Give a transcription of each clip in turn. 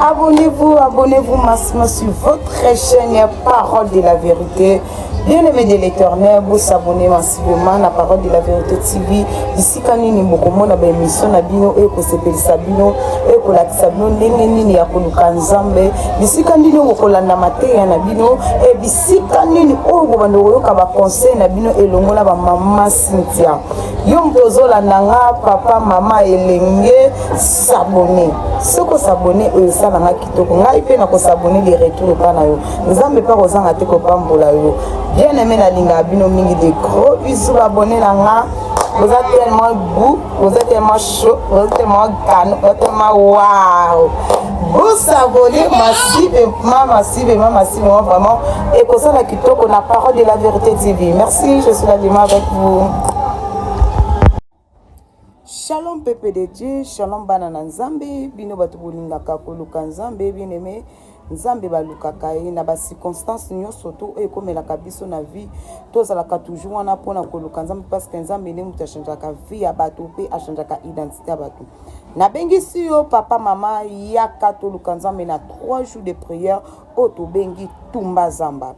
Abonnez-vous, abonnez-vous massivement sur votre chaîne Parole de la Vérité. Bien-aimé de l'Éternel, vous s'abonnez massivement na Parole de la Vérité TV. Bisika nini bokomona ba émission na bino oyo ekosepelisa bino, oyo ekolakisa bino ndenge nini ya koluka Nzambe, bisika nini bokolanda mateya na bino, e bisika nini oyo bobanda koyoka ba conseil na bino elongo na ba mama Cynthia. Yo moto ozolanda nga, papa, mama, elenge, s'abonner. Soki osabonner, oyo esala nga kitoko, ngai mpe nakosabonner de retour epa na yo. Nzambe mpe akozanga te kopambola yo. Bien aimé, nalingaka bino mingi, de gros bisous. Abonné na nga, boza tellement goût, boza tellement chaud, boza tellement canon, boza tellement wow. Bosabonner massivement, massivement, massivement, vraiment ekosala kitoko na Parole de la Vérité TV. Merci, je suis là demain avec vous. Shalom peuple de Dieu, shalom bana na Nzambe, bino bato bolingaka koluka Nzambe. Bien aimé, Nzambe balukaka ye na bacirconstance nyonso to oyo ekomelaka biso na vie. Tozalaka toujours wana mpona koluka Nzambe, parce que Nzambe nde moto achangeaka vie ya bato mpe achangeaka identité ya bato. Nabengisi yo, papa, mama, yaka toluka Nzambe na 3 jours de prière oyo tobengi Tumba Zamba.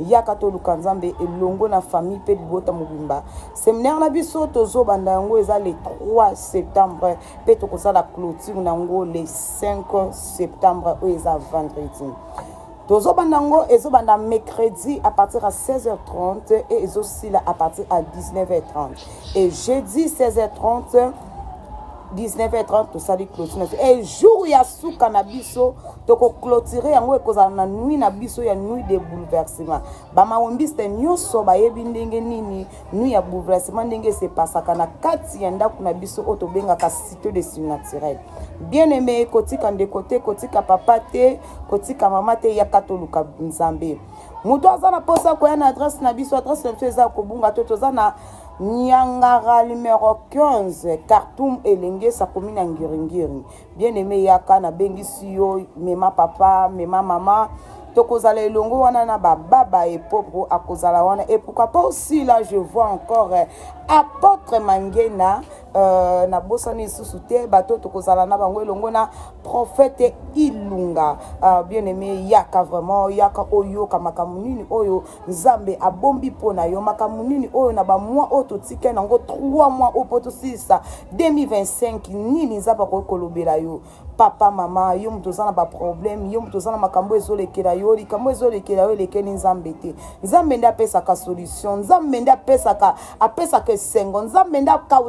Yaka toluka Nzambe elongo na famille mpe libota mobimba. Séminaire na biso tozobanda yango eza le 3 septembre mpe tokozala clôture na yango le 5 septembre oyo eza vendredi. Tozobanda yango, ezobanda mercredi à partir à 16h30 et ezosila à partir à 19h30, et jeudi 16h30, 19h30 tosali clôture na biso. E jour ya suka na biso tokoclôturer yango, ekozala na nuit na biso ya nuit de bouleversement. Bamawombiste nyonso bayebi ndenge nini nuit ya bouleversement, ndenge esepasaka na kati ya ndako na biso oyo tobengaka Cité de Surnaturel. Bien aimé, kotika ndeko te, kotika papa te, kotika mama te, yaka toluka Nzambe. Moto aza na mposa koya na adresse na biso, adresse na biso eza kobunga te. Toza na Nyangara numero 15, Khartoum Elenge, sakomi na Ngiringiri. Bien aimé, yaka, nabengisi yo, mema papa, mema mama, tokozala elongo wana na bababa epopo akozala wana. Et pourquoi pas aussi, là je vois encore apôtre Mangena, nabosani lisusu te bato tokozala na bango elongo na prophète Ilunga. Bien aimé, yaka vraiment, yaka oyoka makambo nini oyo Nzambe abombi mpo na yo, makambo nini oyo na bamois oyo totikali nango, 3 mois oyo mpo tosilisa 2025, nini Nzambe akoki kolobela yo. Papa, mama, yo moto oza na baproblème, yo moto oza na makambo ezolekela yo, likambo ezolekela yo elekeli Nzambe te. Nzambe nde apesaka solution, Nzambe nde apesaka esengo, Nzambe nde akausa.